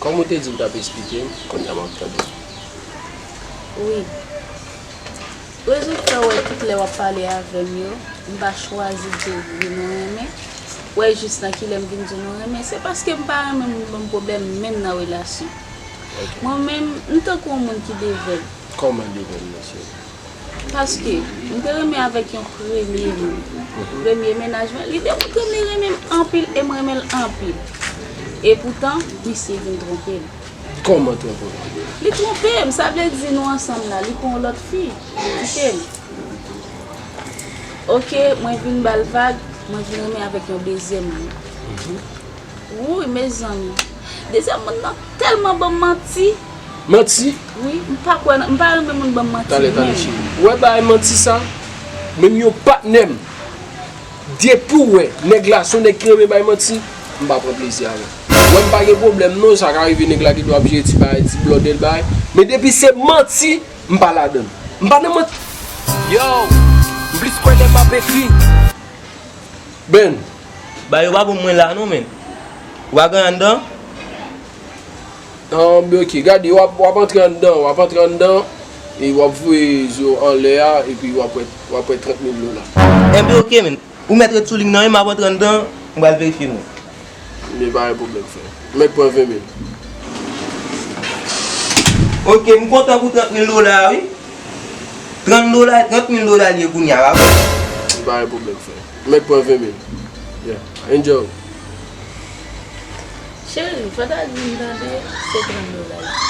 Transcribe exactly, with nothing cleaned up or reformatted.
Kòm ou te di w t ap esplike m, kounye a m ap tande. Wi. Rezon k fè w wè tout lè w ap pale avè m yo, m pa chwazi di w wi nou renmen. Wè jis nan kilè m vin di w nou renmen, se paske m pa renmen moun ban m pwoblèm menm nan relasyon. Mwen menm, m tankou yon moun ki devèn. Kòman devèn nan cheri? Paske m te renmen avèk yon premye moun. Premye mennaj mwen, li demontre m li renmen m anpil e m renmen l anpil. E poutan, misye vin twonpe m. Kòman twonpe w? Li twonpe m, sa vle di nou ansanm la, li pran yon lòt fi, li kite m. Oke, mwen vin ba l vag, mwen vin renmen avèk yon dezyèm moun. Wi, mezanmi. Dezyèm moun nan tèlman ban m manti. Manti? Wi, m pa kwè nan, m pa renmen moun ban m manti. Talè, talè, cheri. Ou wè bagay manti sa? Menm yon patnè m. Depi w wè nèg la se yon nèg ki renmen bay manti, m pa pran plezi avè l. Ou wè m pa gen pwoblèm non, sa ka rive nèg la gen dwa ap jere ti bagay, ti blòdèl bagay. Men depi se manti, m pa ladan l. M pa nan manti. Yo, m plis kwè lè m ap ekri. Ben. Ba yo pa pou mwen la non, men. Ou pa gen anndan? An, ben oke, gade, w ap, w ap antre anndan, w ap antre anndan, e w ap voye zo anlè a, epi w ap wè, w ap wè trant mil dola. Enben oke, men. Ou mèt ret sou liy nan, wi, m ap antre anndan, m pral verifye nou. Men pa gen pwoblèm, frè. Mèt pran ven mil. Oke, m kontan pou trant mil dola a, wi. Trant dola, trant mil dola li ye kounye a, pa vre? Men pa gen pwoblèm, frè. Mèt pran ven mil. Yeah. Enjoy. Cheri, fò ta di m tande, se trant dola.